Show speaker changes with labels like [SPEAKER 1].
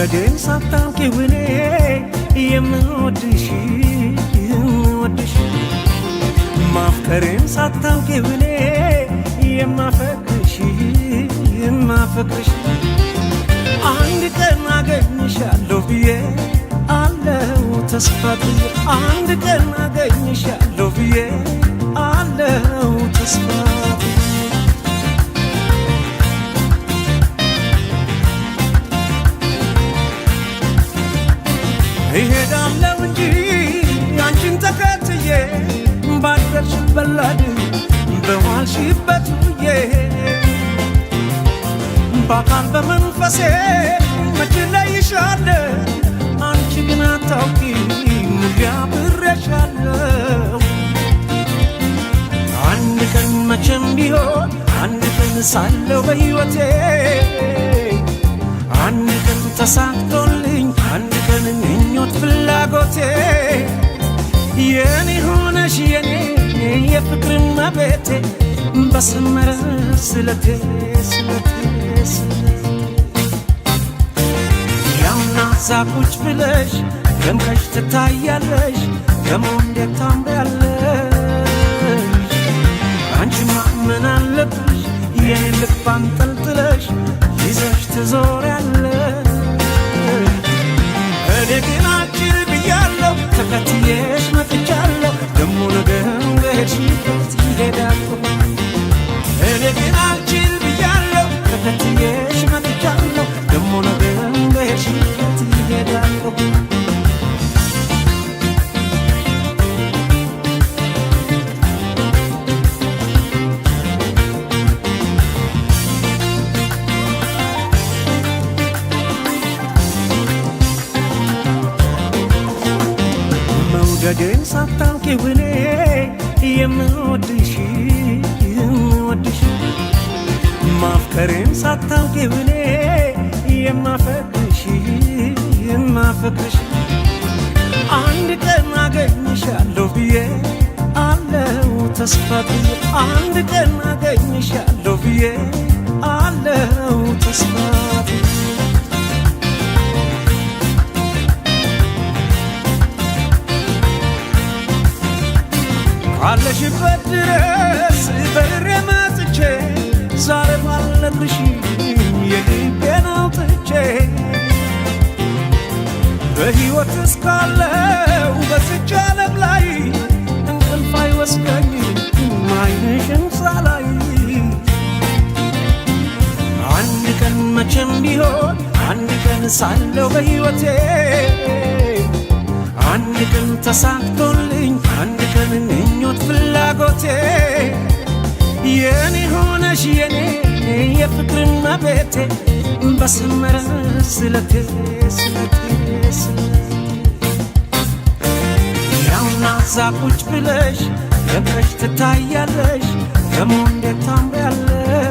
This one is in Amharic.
[SPEAKER 1] መውደዴን ሳታውቂው እኔ የምወድሽ የምወድሽ፣ ማፍቀሬን ሳታውቂው እኔ የማፈቅርሽ የማፈቅርሽ፣ አንድ ቀን አገኝሻለሁ ብዬ አለው ተስፋ ጥዬ፣ አንድ ቀን አገኝሻለሁ ብዬ አለው ተስፋ ጥዬ። እሄዳለሁ እንጂ አንቺን ተከትዬ፣ ባደርሽበት ላድር በዋልሽበት ውዬ፣ በአካል በመንፈሴ መች እለይሻለሁ፣ አንቺ ግን አታውቂም አብሬሻለሁ። አንድ ቀን መቼም ቢሆን፣ አንድ ቀን ሳለው በሕይወቴ፣ አንድ ቀን ተሳክቶልኝ፣ አንድ ቀን ምኞት ፍላጎቴ፣ የኔ ሆነሽ የኔ የፍቅር እመቤቴ፣ በሰመረ ስለቴ ስለቴ ስለቴ። ያውና እዛ ቁጭ ብለሽ ደምቀሽ ትታያለሽ፣ ደሞ እንዴት ታምሪያለሽ! አንቺማ ምን አለብሽ የኔን ልብ አንጠልጥለሽ ይዘሽ ትዞሪያለሽ። እኔ ግን አጭር ብያለሁ፣ ተከትዬሽ መጥቻለሁ፣ ደሞ ነገም በሄድሽበት ይሄዳለሁ። እኔ ግን አልችል ብያለሁ፣ ተከትዬሽ መጥቻለሁ፣ ደሞ ነገም በሄድሽበት ይሄዳለሁ። መውደዴን ሳታውቂው እኔ የምወድሽ የምወድሽ፣ ማፍቀሬን ሳታውቂው እኔ የማፈቅርሽ የማፈቅርሽ፣ አንድ ቀን አገኝሻለሁ ብዬ አለው ተስፋ ጥዬ፣ አንድ ቀን አገኝሻለሁ ብዬ አለው ተስፋ ጥዬ። ካለሽበት ድረስ በሬ መጥቼ ዛሬ ባልነግርሽም የልቤን አውጥቼ፣ በሕይወት እስካለው በዚች ዓለም ላይ እንቅልፍ አይወስደኝም ዓይንሽን ሳላይ። አንድ ቀን መቼም ቢሆን፣ አንድ ቀን ሳለው በሕይወቴ፣ አንድ ቀን ተሳክቶልኝ፣ አንድ ቀን ምኞት ፍላጎቴ፣ የኔ ሆነሽ የኔ የፍቅር እመቤቴ፣ በሰመረ ስለቴ ስለቴ ስለቴ። ያውና እዛ ቁጭ ብለሽ ደምቀሽ ትታያለሽ፣ ደሞ እንዴት ታምሪያለሽ!